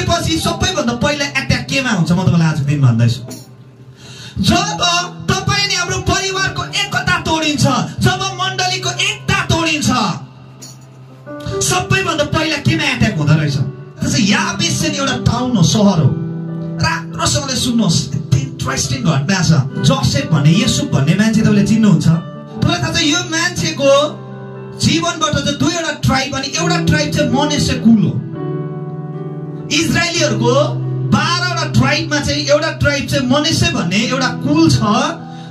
तोडिएपछि सबैभन्दा पहिला एट्याक केमा हुन्छ म तपाईलाई आजको दिन भन्दैछु। जब तपाईँ अनि हाम्रो परिवारको एकता तोडिन्छ, जब मण्डलीको एकता तोडिन्छ, सबैभन्दा पहिला केमा एट्याक हुँदो रहेछ? याबेस चाहिँ एउटा टाउन हो, सहर हो। राम्रोसँगले सुन्नुहोस्, इन्ट्रेस्टिङ घटना छ। जोसेफ भन्ने, युसुफ भन्ने मान्छे तपाईँले चिन्नुहुन्छ? तपाईँलाई थाहा छ यो मान्छेको जीवनबाट चाहिँ दुईवटा ट्राइब अनि एउटा ट्राइब चाहिँ मनेसे कुल हो। इजरायलीहरूको 12वटा ट्राइबमा चाहिँ एउटा ट्राइब चाहिँ मनेसे भन्ने एउटा कुल छ,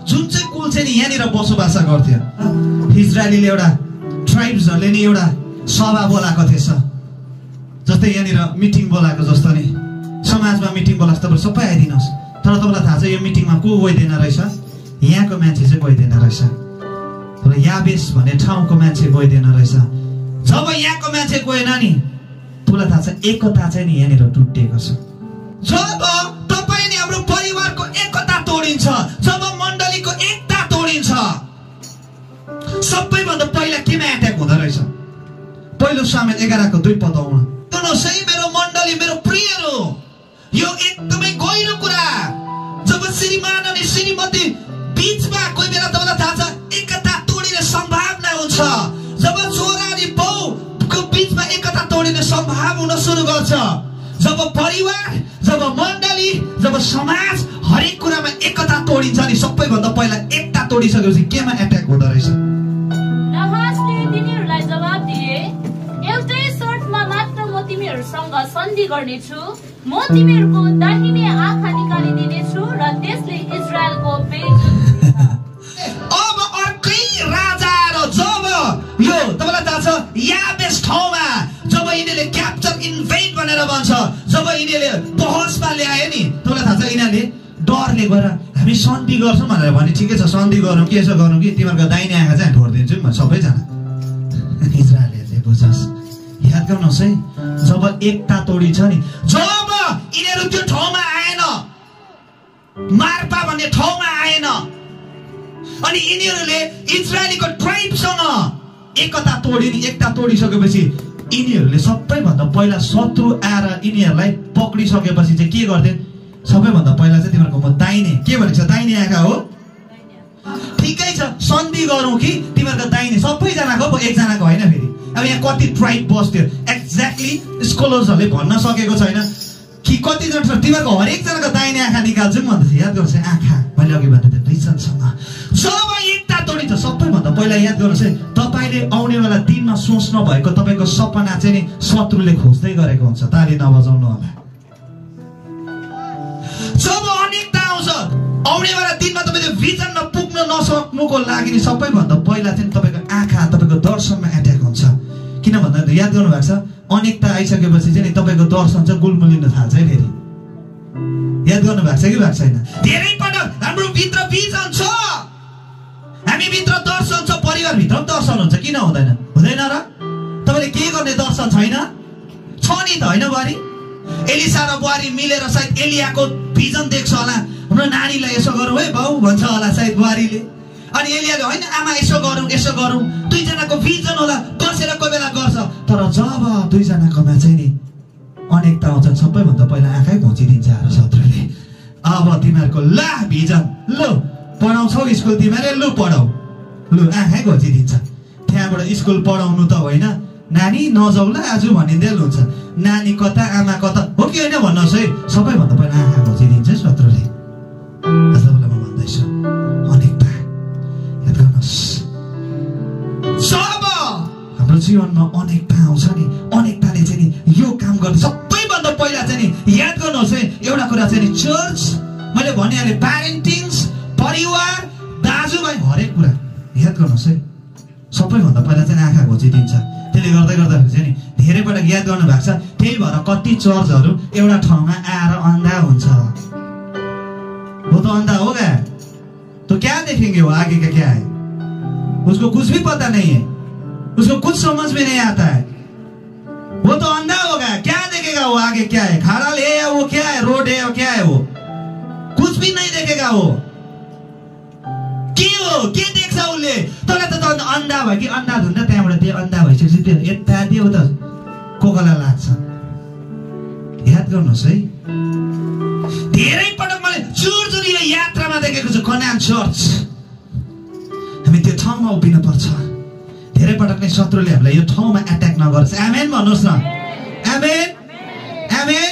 जुन चाहिँ कुल चाहिँ नि यहाँनिर बसोबास गर्थ्यो। इजरायलीले एउटा ट्राइब्सहरूले नि एउटा सभा बोलाएको थिएछ, जस्तै यहाँनिर मिटिङ बोलाएको जस्तो नि समाजमा मिटिङ बोलाएको तपाईँ सबै आइदिनुहोस्। तर तपाईँलाई थाहा छ यो मिटिङमा को गइदिएन रहेछ? यहाँको मान्छे चाहिँ गइदिएन रहेछ। तर याबेस भन्ने ठाउँको मान्छे गइदिएन रहेछ। जब यहाँको मान्छे गएन नि, तपाईँलाई थाहा छ एकता चाहिँ नि यहाँनिर टुटिएको छ। जब तपाईँ अनि हाम्रो परिवारको एकता तोडिन्छ, जब मण्डलीको एकता तोडिन्छ, सबैभन्दा पहिला केमा एट्याक हुँदो रहेछ? पहिलो सामेल 11:2 सही मेरो मण्डली, मेरो प्रियहरू, यो एकदमै गहिरो कुरा। जब श्रीमान अनि श्रीमती बीचमा कोही बेला तपाईँलाई थाहा छ एकता तोडिने सम्भावना हुन्छ। जब छोरा अनि बाउको बीचमा एकता तोडिने सम्भावना हुन सुरु गर्छ, जब परिवार, जब मण्डली, जब समाज, हरेक कुरामा एकता तोडिन्छ नि सबैभन्दा पहिला एकता तोडिसकेपछि केमा एट्याक हुँदो रहेछ? नहासले तिनीहरूलाई जवाब दिए, एउटै शर्तमा मात्र म तिमीहरूसँग सन्धि गर्नेछु। म तिमीहरूको दाहिने आँखा निकालिदिनेछु र त्यसले इजरायलको पेट। अब अर्कै राजा र जब यो तपाईँलाई थाहा छ याबेस ठाउँमा जब यिनीहरूले क्याप्चर इन्भेड भनेर भन्छ, जब यिनीहरूले बहसमा ल्याए नि, तपाईँलाई थाहा छ यिनीहरूले डरले गएर हामी सन्धि गर्छौँ भनेर भने ठिकै छ, सन्धि गरौँ कि यसो गरौँ कि तिमीहरूको दाहिने आँखा चाहिँ छोडिदिन्छौँ म सबैजना। इजरायलहरूले बुझोस्, याद गर्नुहोस् है, जब एकता तोडिन्छ नि, जब यिनीहरू त्यो ठाउँमा आएन, मार्पा भन्ने ठाउँमा आएन, अनि यिनीहरूले इजरायलीको ट्राइबसँग एकता तोडिने, एकता तोडिसकेपछि यिनीहरूले सबैभन्दा पहिला शत्रु आएर यिनीहरूलाई पक्रिसकेपछि चाहिँ के गर्थे? सबैभन्दा पहिला चाहिँ तिमीहरूको म दाहिने, के भनेको छ? दाहिने आँखा हो, ठिकै छ, सन्धि गरौँ कि तिमीहरूको दाहिने, सबैजनाको पो, एकजनाको होइन। फेरि अब यहाँ कति ट्राइब बस्थ्यो एक्ज्याक्टली स्कलर्सहरूले भन्न सकेको छैन कि कतिजना छ तिमीहरूको हरेकजनाको दाहिने आँखा निकाल्छौँ भन्दैछ। याद गर्नुहोस् आँखा, मैले अघि भन्दा त्यो रिजनसँग जब एकता तोडिन्छ सबैभन्दा पहिला याद गर्नुहोस् है, तपाईँले आउनेवाला दिनमा सोच्नु भएको तपाईँको सपना चाहिँ नि शत्रुले खोज्दै गरेको हुन्छ। ताली नबजाउनु होला। जब अनेकता आउँछ आउनेवाला दिनमा तपाईँले भिजनमा पुग्न नसक्नुको लागि नि सबैभन्दा पहिला चाहिँ तपाईँको आँखा, तपाईँको दर्शनमा एट्याक हुन्छ। किन भन्दा याद गर्नु भएको छ, अनेकता आइसकेपछि चाहिँ नि तपाईँको दर्शन चाहिँ गुलमुलिन थाल्छ है। फेरि याद गर्नु भएको छ कि भएको छैन? धेरै पटक हाम्रो भित्र भिजन छ, हामी भित्र दर्शन छ, परिवारभित्र पनि दर्शन हुन्छ, किन हुँदैन? हुँदैन र? तपाईँले के गर्ने दर्शन छैन? छ नि त, होइन बुहारी? एलिसा र बुहारी मिलेर सायद एलियाको भिजन देख्छ होला, हाम्रो नानीलाई यसो गरौँ है बाउ भन्छ होला सायद बुहारीले, अनि एलियाले होइन आमा यसो गरौँ यसो गरौँ, दुईजनाको भिजन होला, बसेर कोही बेला गर्छ। तर जब दुईजनाकोमा चाहिँ नि अनेकता आउँछ सबैभन्दा पहिला आँखै घोचिदिन्छ आएर शत्रुले। अब तिमीहरूको ला भिजन, लु पढाउँछौ स्कुल तिमीहरूले, लु पढाऊ, लु आँखै घोचिदिन्छ। त्यहाँबाट स्कुल पढाउनु त होइन, नानी नजाउला आज भनिँदै हुन्छ, नानी कता आमा कता हो कि होइन भन्नुहोस् है, सबैभन्दा पहिला आँखा घोचिदिन्छ शत्रुले। म भन्दैछु अनेकता, याद गर्नुहोस्, जब हाम्रो जीवनमा अनेकता आउँछ नि, अनेकताले चाहिँ नि यो काम गर्छ। सबैभन्दा पहिला चाहिँ नि याद गर्नुहोस् है, एउटा कुरा चाहिँ नि चर्च, मैले भनिहालेँ, प्यारेन्टिङ्स, परिवार, दाजुभाइ, हरेक कुरा याद गर्नुहोस् है, सबैभन्दा पहिला चाहिँ आँखा घोचिदिन्छ। त्यसले गर्दै गर्दाखेरि चाहिँ नि धेरै पटक याद गर्नु भएको छ, त्यही भएर कति चर्चहरू एउटा ठाउँमा आएर अन्धा हुन्छ। वो तो अंधा हो गया, तो क्या देखेंगे वो आगे का क्या है, उसको कुछ भी पता नहीं है, उसको कुछ समझ में नहीं आता है। वो तो अंधा हो गया, क्या देखेगा वो आगे क्या है, खाड़ा है या वो क्या है, रोड है या क्या है, वो कुछ भी नहीं देखेगा। वो के हो, के देख्छ उसले? तँलाई त अन्धा भयो कि अन्धा धुन्दा त्यहाँबाट त्यो अन्धा भइसकेपछि त्यो यता त्यो त कोकला लाग्छ। याद गर्नुहोस् है, धेरै पटक मैले चुरचुरी यो यात्रामा देखेको छु कन्यान चर्च। हामी त्यो ठाउँमा उभिन पर्छ। धेरै पटक नै शत्रुले हामीलाई यो ठाउँमा एट्याक नगर्छ। आमेन भन्नुहोस् न, आमेन आमेन।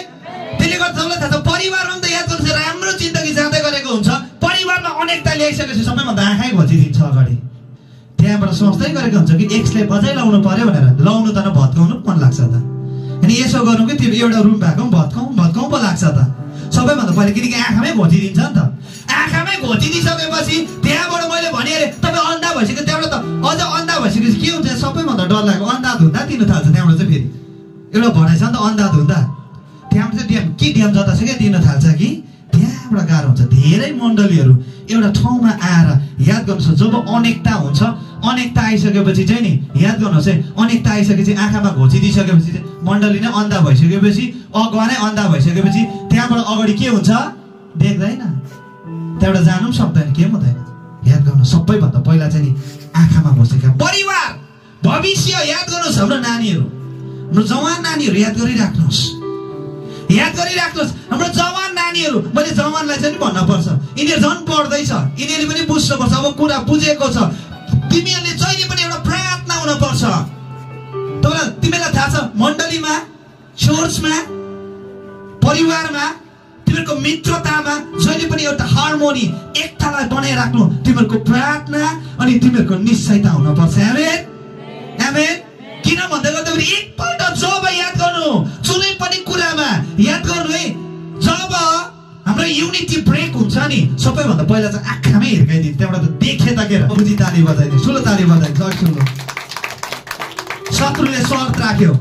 त्यसले गर्दा तपाईँलाई थाहा छ परिवारमा त याद गर्नुहोस् राम्रो जिन्दगी जाँदै गरेको हुन्छ, परिवारमा अनेकता ल्याइसकेपछि सबैभन्दा आँखै घोचिदिन्छ अगाडि। त्यहाँबाट सोच्दै गरेको हुन्छ कि एक्सले अझै लाउनु पर्यो भनेर, लाउनु त भत्काउनु मन लाग्छ त। अनि यसो गर्नु कि त्यो एउटा रुम भएको भत्काउँ पो लाग्छ त सबैभन्दा पहिले, किनकि आँखामै घोचिदिन्छ नि त। आँखामै घोचिदिइसकेपछि त्यहाँबाट मैले भने अरे तपाईँ अन्धा भइसक्यो, त्यहाँबाट त अझ अन्धा भइसकेपछि के हुन्छ सबैभन्दा डर लाग्यो अन्धा धुन्दा दिनु थाल्छ। त्यहाँबाट चाहिँ फेरि एउटा भनाइ छ नि त अन्धा धुन्दा, त्यहाँबाट चाहिँ ड्याम जतासुकै दिन थाल्छ कि त्यहाँबाट गाह्रो हुन्छ। धेरै मण्डलीहरू एउटा ठाउँमा आएर याद गर्नुहोस्, जब अनेकता हुन्छ, अनेकता आइसकेपछि चाहिँ नि याद गर्नुहोस् है, अनेकता आइसकेपछि आँखामा घोचिदिइसकेपछि चाहिँ मण्डली नै अन्धा भइसकेपछि, अगुवा नै अन्धा भइसकेपछि त्यहाँबाट अगाडि के हुन्छ देख्दैन, त्यहाँबाट जानु पनि सक्दैन, के हुँदैन। याद गर्नु सबैभन्दा पहिला चाहिँ नि आँखामा घोचेका परिवार भविष्य याद गर्नुहोस्। हाम्रो नानीहरू, हाम्रो जवान नानीहरू याद गरिराख्नुहोस्, याद गरिराख्नुहोस्। हाम्रो जवान नानीहरू, मैले जवानलाई चाहिँ भन्न पर्छ, यिनीहरू झन् पढ्दैछ, यिनीहरूले पनि बुझ्नुपर्छ। अब कुरा बुझेको छ, तिमीहरूले जहिले पनि एउटा प्रार्थना हुनुपर्छ। तिमीलाई थाहा छ मण्डलीमा, चर्चमा, परिवारमा, तिमीहरूको मित्रतामा जहिले पनि एउटा हार्मोनी, एकतालाई बनाइराख्नु तिमीहरूको प्रार्थना अनि तिमीहरूको निश्चयता हुनुपर्छ। आमेन आमेन। किन भन्दै गर्दाखेरि एकपल्ट जब याद गर्नु जुनै पनि कुरामा याद गर्नु है, जब हाम्रो युनिटी ब्रेक हुन्छ नि सबैभन्दा पहिला चाहिँ आँखामै हिर्काइदिनु, त्यहाँबाट त देखे ताकेर बुझी ताली बजाइदिनु, ठुलो ताली बजाइदिनु, ठुलो। शत्रुले शर्त राख्यो,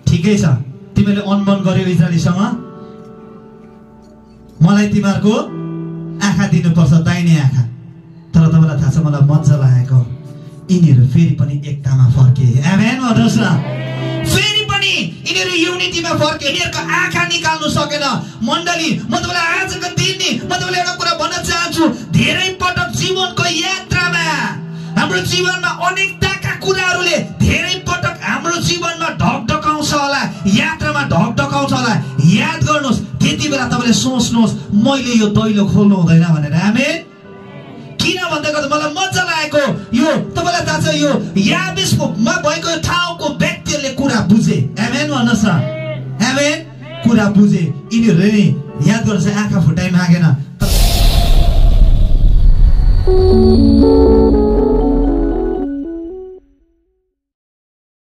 ठिकै छ तिमीले अनबन गर्यो इजरायलीसँग, मलाई तिमीहरूको आँखा दिनुपर्छ, दाहिने आँखा। तर तपाईँलाई थाहा छ मलाई मजा लागेको, यिनीहरू फेरि पनि एकतामा फर्के। आमेन भन्नुहोस् न, फेरि पनि यिनीहरू युनिटीमा फर्के, यिनीहरूको आँखा निकाल्नु सकेन। मण्डली म तपाईँलाई आजको दिन नि म तपाईँलाई एउटा कुरा भन्न चाहन्छु, धेरै पटक जीवनको यात्रामा हाम्रो जीवनमा अनेकताका कुराहरूले धेरै पटक हाम्रो जीवनमा ढकढकाउँछ होला, यात्रामा ढकढकाउँछ होला। याद गर्नुहोस् त्यति बेला तपाईँले सोच्नुहोस् मैले यो दैलो खोल्नु हुँदैन भनेर। आमेन। किन भन्दै गर्दा मलाई मजा लागेको यो तपाईँलाई थाहा छ, यो याबेसमा भएको ठाउँको व्यक्तिहरूले कुरा बुझे। आमेन भन्नुहोस् न, आमेन। कुरा बुझे, यिनीहरूले नि याद गर्नुहोस् आँखा फुटाइ मागेन।